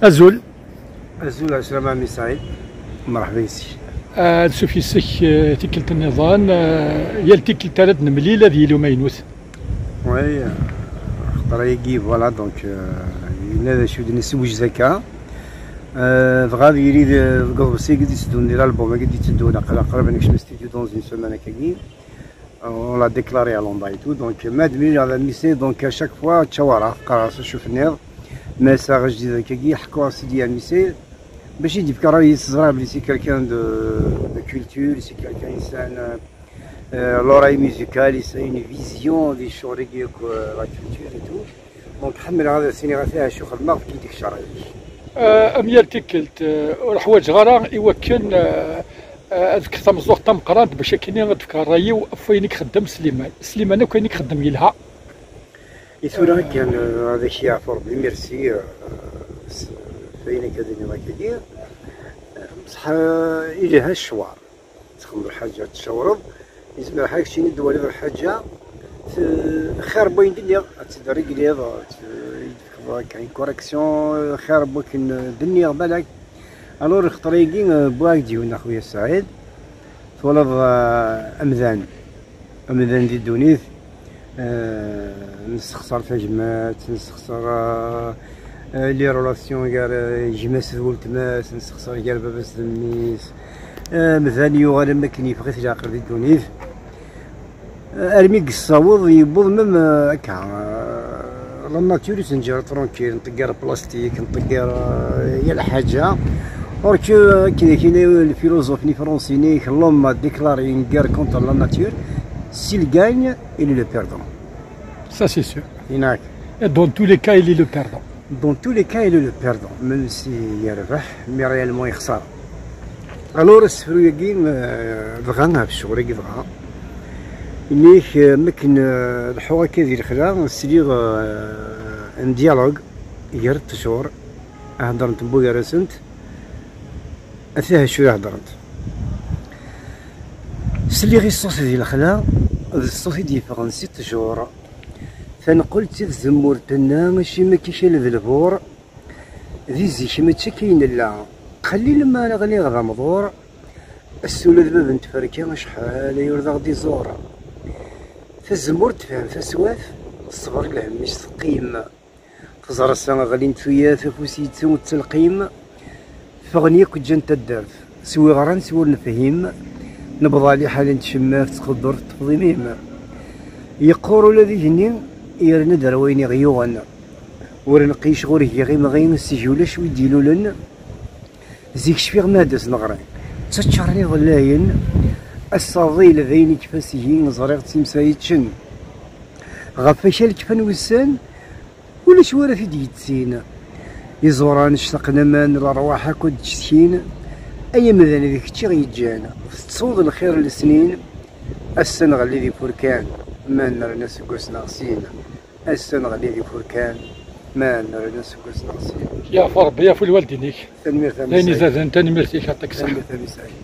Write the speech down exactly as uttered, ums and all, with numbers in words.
Azul. Azul, ɛeslama a mmi Saɛid. Merḥba yes-k. Ad suf yes-k eh, tikkelt nniḍen, eh, yal tikkelt ara d-nemlil ad yili umaynut. Oui, xaṭer ayagi, voilà, donc, euh, yella d acu d-nessewjed akka. Euh, dɣa ad yili d- deg uḍebsi-agi d-itteddun, di l'album-agi d-itteddun, aql-aɣ qrib ad nekcem studio dans une semaine akkagi. On l'a déclaré à Londres et tout, donc ma d-mlileɣ d a mmi Saɛid, donc à chaque fois ttcawareɣ, qqareɣ-as acuf-nniḍ, ma ass-a ajdid akkagi, ḥkuɣ-as-id i a mmi Saɛid, bac i d-yefk ṛṛay-is, ẓriɣ belli c'est quelqu'un de, de culture, c'est quelqu'un yesɛan euh, l'oreille musicale, yesɛa une vision di ccɣel-agi akk, euh, la culture et tout. Donc ḥemmleɣ ad as-iniɣ ata acu xedmeɣ, fek-iyi-d kečč ṛṛay-ik. Eh, am yal tikkelt, eh, ur ḥwaǧeɣ ara i wakken eh, eh, ad fkeɣ tameẓẓuɣt tameqqrant bac akkenni ad fkeɣ ṛṛay-iw ɣef wayen i ixeddem Sliman. Sliman akk ayen i ixeddem yelha. I tura kan, euh, ad ak-yeɛfu Ṛebbi, merci, euh, s- f ayen akka d-iniḍ akkagi. Bṣeḥ, euh, yelha ccwar. Txedmeḍ lḥaǧa, tcawreḍ, yezmer ḥaǧa keččini d-twaliḍ lḥaǧa, t- xir n wayen d-nniɣ, ad tt-id-regliḍ, ad tt- ad d-tefkeḍ akka une correction, xir n wakken d-nniɣ balak. Alors lxeṭra-agi, euh, wwiɣ-ak-d yiwen a xuya Saɛid, twalaḍ, euh, amdan, amdan di ddunit, euh, nessexṣer tagmat, nessexṣer euh, euh, les relations gar euh, gma-s d weltma-s, nessexṣer gar baba-s d mmi-s. Euh, amdan yuɣal am wakken yeffeɣ-it leɛqel di ddunit. Euh, armi yessaweḍ, yewweḍ même euh, akka. Euh, la nature ur tenǧer tranquille, nṭegger plastique, nṭegger euh, yal ḥaǧa. Or que, euh, akken akin le philosophe-nni fransi-nni, l'homme a déclaré une guerre contre la nature, s'il gagne, il est le perdant. Ça, c'est sûr. Inak. Et dans tous les cas, il est le perdant. Dans tous les cas, il est le perdant, même si yerbeḥ, mais réellement yexṣer. Alors asefru-agi, euh, dɣa ɣef ccɣel-agi dɣa, inik, euh, mi akken euh, leḥḥuɣ akka di lexla, sliɣ euh, un dialogue gar ttjur, heddrent mbugar-asent, atah acu i heddrent. Sliɣ i ṣṣut di lexla, d ṣṣut i d-yeffɣen si ttjur. Tanqelt i tzemmurt tenna, acimi akka ikal d lbur. Di zik mačči akka i nella, qlil ma ɣliɣ d amḍur. Ass ula d bab n tferka acḥal ay ur d aɣ-d-iẓur. Tazemmurt tefhem taswat, ṣṣber lhemm-is teqqim. Teẓra ass-a ɣlint tuyat, afus yettu d telqim. Ffɣen yakk ǧǧan taddart, s wi ɣran s wur nefhim. Nebḍa liḥal n tcemmaft txeddur teṭṭfeḍ imi-m. Yeqqur ula d igenni, yerna-d ar wayen i ɣ-yuɣen. Ur nqic ur giɣ imɣi, seg ulac wi d-ilulen. Zik cfiɣ ma ad as-neɣri, ttaččaren iḍellayen. Ass-a ḍil d ayen ikfa seg-i, ẓriɣ d timsal yeččen. Ɣef akal kfan wussan, ulac wara t-id-yettin. Iẓuran ctaqen aman, lerwaḥ akk ad d-ttcetkin. Ay amdan d kečč i ɣ-yeǧǧan, tettuḍ lxir n lesnin. Ass-a nɣelli d ifurkan, ma nerna seg wass neɣ sin. Ass-a nɣelli d ifurkan, ma nerna seg wass neɣ sin. Yeɛfu Rebbi, yeɛfu lwaldin-ik. Tanemmirt a d ayen izaden, tanemmirt-ik aṭaksi. Tanemmirt a Misaɛid.